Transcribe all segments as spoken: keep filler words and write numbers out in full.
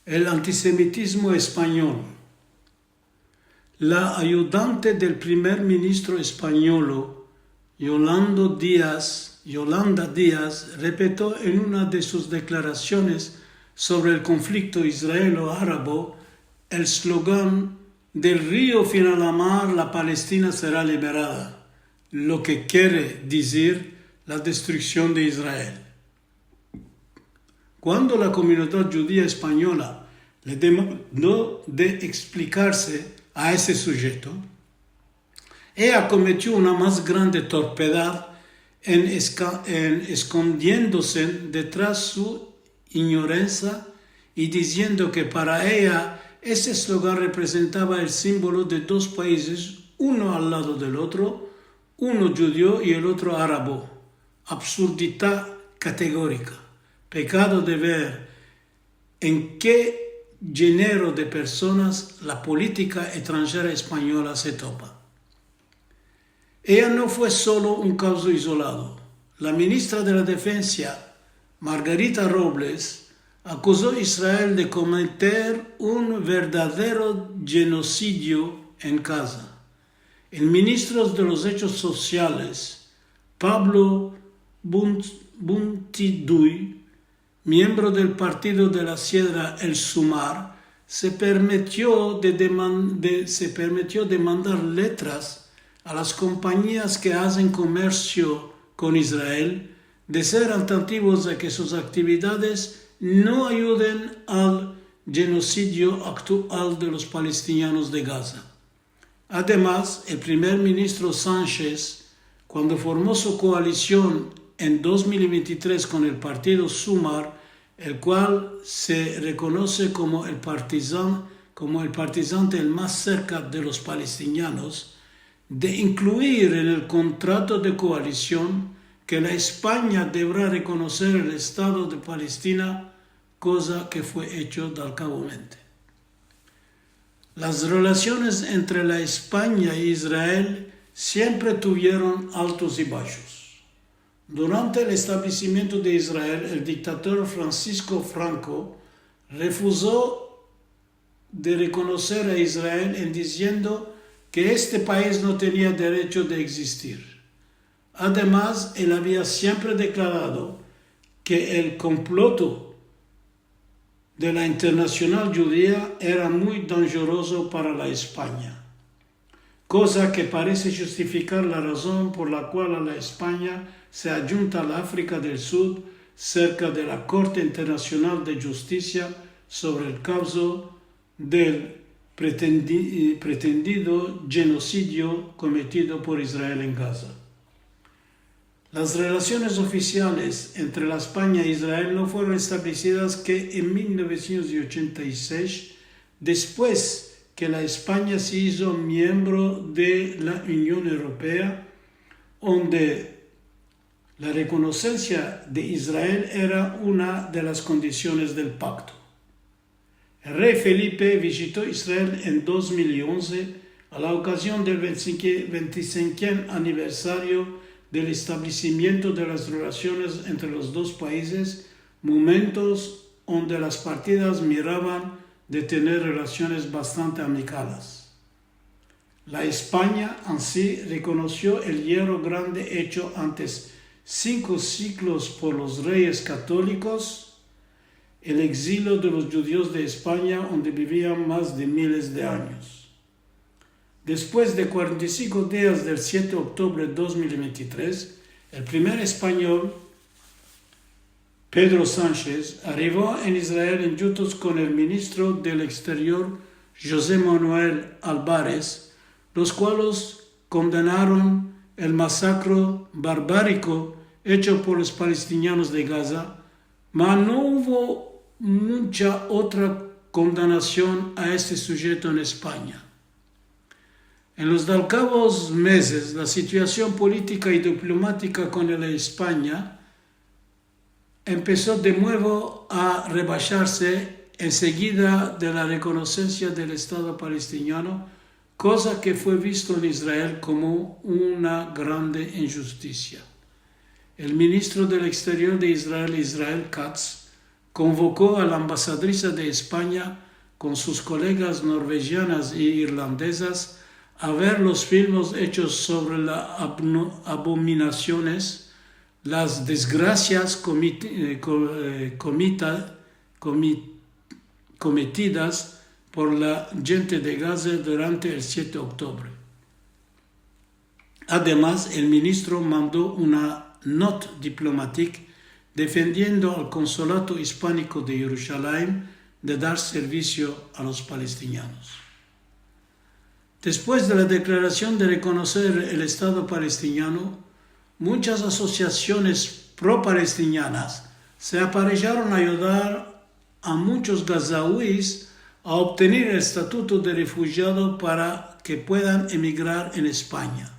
El antisemitizmo espanyol. La ayudante del primer ministro espanyolo, Yolando Díaz, Yolanda Díaz, repito en una de sus deklarasiones sovre el konflikto israelo-arabo el slogan "Del rio fin a la mar, la Palestina sera liberada", lo ke kere dizir la destruksion de Israel. Kuando la komunidad djudia espanyola le demando de eksplikarse a ese sujeto, eya kometio una mas grande torpedad en eska-, en eskondiendose detras su inyoransa i diziendo ke para eya ese slogan reprezentava el simbolo de dos paizes, uno al lado del otro, uno djudio i el otro arabo. Absurdidad kategorika. Pekado de ver en ke djenero de personas la politika estranjera espanyola se topa. Eya no fue solo un kavzo izolado. La ministra de la Defensa, Margarita Robles, akuzo a Israel de kometer un verdadero djenosidio en Gaza. El ministro de los Echos Sosiales, Pablo Bunt-, Buntiduy, miembro del partido de la siedra El Sumar, se permitio de deman-, de, se permitio de mandar letras a las kompanyias ke azen komersio kon Israel, de ser atentivos a ke sus aktividades no ayuden al djenosidio aktual de los palestinianos de Gaza. Ademas, el primer ministro Sánchez, kuando formo su koalision en dos mil i ventitres kon el partido Sumar, el kual se rekonose komo el partizan-, komo el partizante el mas serka de los palestinianos, de inkluir en el kontrato de koalision ke la Espanya devera rekonoser el Estado de Palestina, koza ke fue echo dalkavomente. Las relasiones entre la Espanya i Israel siempre tuvieron altos i bashos. Durante el establesimiento de Israel, el diktador Francisco Franco refuzo de rekonoser a Israel en diziendo ke este paiz no tenia derecho de egzistir. Ademas, el avia siempre deklarado ke el komploto de la Internasional Djudia era muy danjerozo para la Espanya, koza ke parese djustifikar la razon por la kual la Espanya se adjunta a la Afrika del Sud serka de la Korte Internasional de Djustisia sovre el kavzo del pretendi-, eh, pretendido djenosidio kometido por Israel en Gaza. Las relasiones ofisiales entre la Espanya i Israel no fueron establesidas ke en mil novesientos i ochenta i sesh, despues ke la Espanya se izo miembro de la Union Europea, onde la rekonosensia de Israel era una de las kondisiones del pakto. El rey Felipe vizito Israel en dos mil i onze a la okazion del ventisinke-, ventisinken aniversario del establesimiento de las relasiones entre los dos paizes, momentos onde las partidas miravan de tener relasiones bastante amikales. La Espanya ansi rekonosio el yerro grande echo antes sinko siglos por los reyes katolikos, el egzilio de los djudios de Espanya, onde bivian mas de miles de anyos. Despues de kuarenta i sinko dias del siete de oktubre de dos mil i ventitres, el primer espanyol, Pedro Sánchez, arivo en Israel endjuntos kon el ministro del Eksterior, José Manuel Álvarez, los kualos kondenaron el masakro barbariko echo por los palestinianos de Gaza, ma no uvo muncha otra kondenasion a este sujeto en Espanya. En los dalkavos mezes, la situasion politika i diplomatika kon la Espanya empeso de muevo a rebasharse ensegida de la rekonosensia del Estado palestiniano, koza ke fue visto en Israel komo una grande injustisia. El ministro del Eksterior de Israel, Israel Katz, konvoko a la ambasadrisa de Espanya kon sus kolegas norvejianas i irlandezas a ver los filmos echos sovre la abno- abominasiones, las desgrasias komit- eh, ko- eh, komita- komi- kometidas por la djente de Gaza durante el siete de oktobre. Ademas, el ministro mando una note diplomatique defendiendo al Konsolato Ispaniko de Yerushalayim de dar servisio a los palestinianos. Despues de la deklarasion de rekonoser el Estado palestiniano, munchas asosiasiones pro-palestinianas se aparejaron a ayudar a munchos gazauis a obtener el estatuto de refujiado para ke puedan emigrar en Espanya.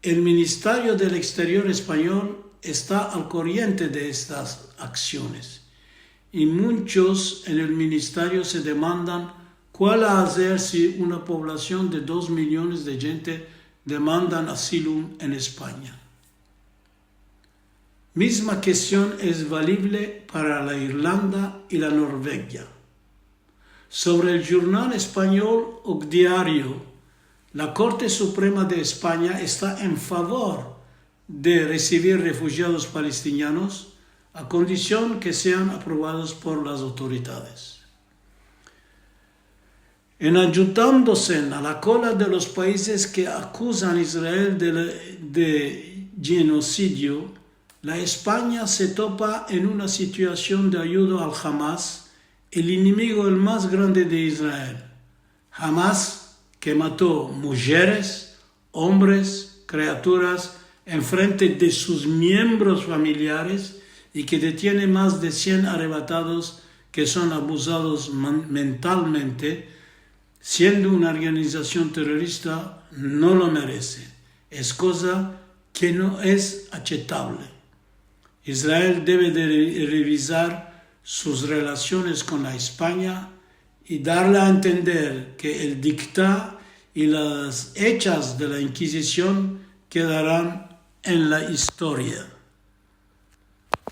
El Ministerio del Eksterior espanyol esta al koriente de estas aksiones i munchos en el ministerio se demandan kual a azer si una povlasion de dos miliones de djente demandan asilo en Espanya. Mizma kestion es valivle para la Irlanda i la Norvegia. Sovre el jurnal espanyol O Diario, la Korte Suprema de Espanya esta en favor de resivir refujiados palestinianos a kondision ke sean aprovados por las autoridades. En ayudandose a la kola de los paizes ke akuzan a Israel de, de djenosidio, la Espanya se topa en una situasion de ayudo al Hamas, el enemigo el mas grande de Israel. Hamas, ke mato mujeres, ombres, kriaturas enfrente de sus miembros familiares i ke detiene mas de sien arrebatados ke son abuzados man- mentalmente, siendo una organizasion terorista, no lo merese. Es koza ke no es achetavle. Israel deve de re- revizar sus relasiones kon la Espanya i darle a entender ke el dikta i las echas de la Inkizision kedaran en la istoria.